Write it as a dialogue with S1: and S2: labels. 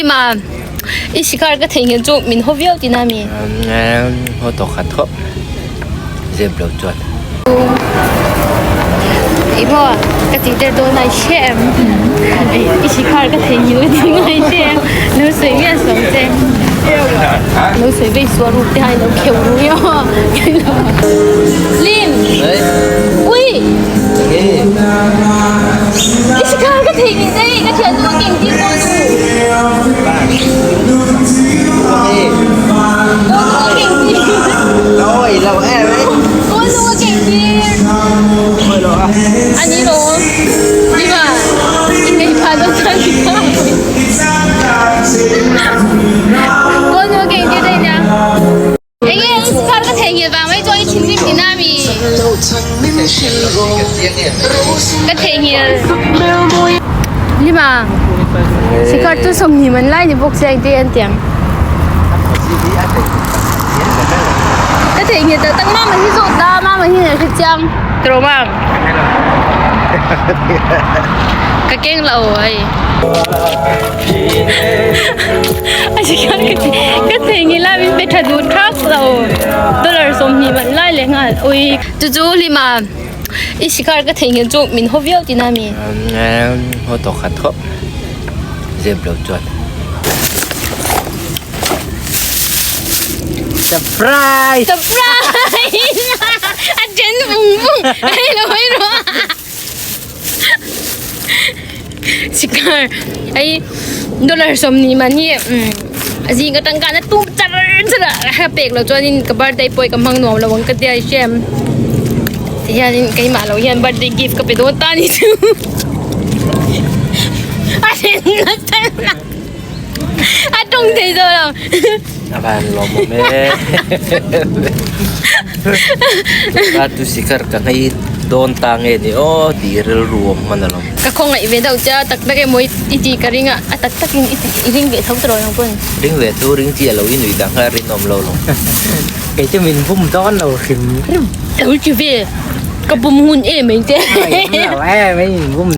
S1: Lima i sikar ka theihnghilh chu min haw viau tina mi?
S2: Haw tawh khat khawp zep lo chuan.
S1: Ih maw ka tih der dawn a i hre em? I sikar ka theihnghilh a tih ngai hre em? Lo sawi miah suam che. Lo sawi vei suah ruk te hai lo kheuh ru nge aw. Lim! Ui! I sikar ka theihnghilh daih ka thiannu a keng tir dawn u. Ka theihnghilh Lima Sikar chu 20 man lai ni bawk sia engtin an tiang Ka theihnghilh tak tak mama hi zawt ta mama hi a hre chiang tawh mam Ka keng lo hei Ka theihnghilh a min pe tha duh thak lo dollar 20 man lai leh nghal ui Chu chu Lima i sikar ka theihnghilh chu min haw viau tina mi?
S2: Haw tawh khat khawp zep lo chuan. Surprise!
S1: Surprise! A then vung vung hei lo hawi rawh Sikar hei dollar 20 man hi zing atang khan a tum char char a ka pek loh chuanin ka birthday pawh hi ka hmang nuam lo ang ka tia i hria em tihianin keimah lo hian birthday gift ka pe dawn ta ni chu a then nasa a tawng thei zawk lo.
S2: A van lawmawm e. Ka tu sikar ka nghei dawn ta nge ni aw tih rilru awm hman alawm.
S1: Ka khawngaih ve deuh che a tak tak emaw i tih ka ring a, a tak tak in i tih i ring ve tho tawh ang pawn.
S2: Ring ve tho ring chi alo i nuih dah kha rinawm lo lo.
S3: Kei chu min bum dawn lo hrim hrim.
S1: Eng chi ve ka bum ngun em mai che.
S3: Ai awm lo e mai min bum.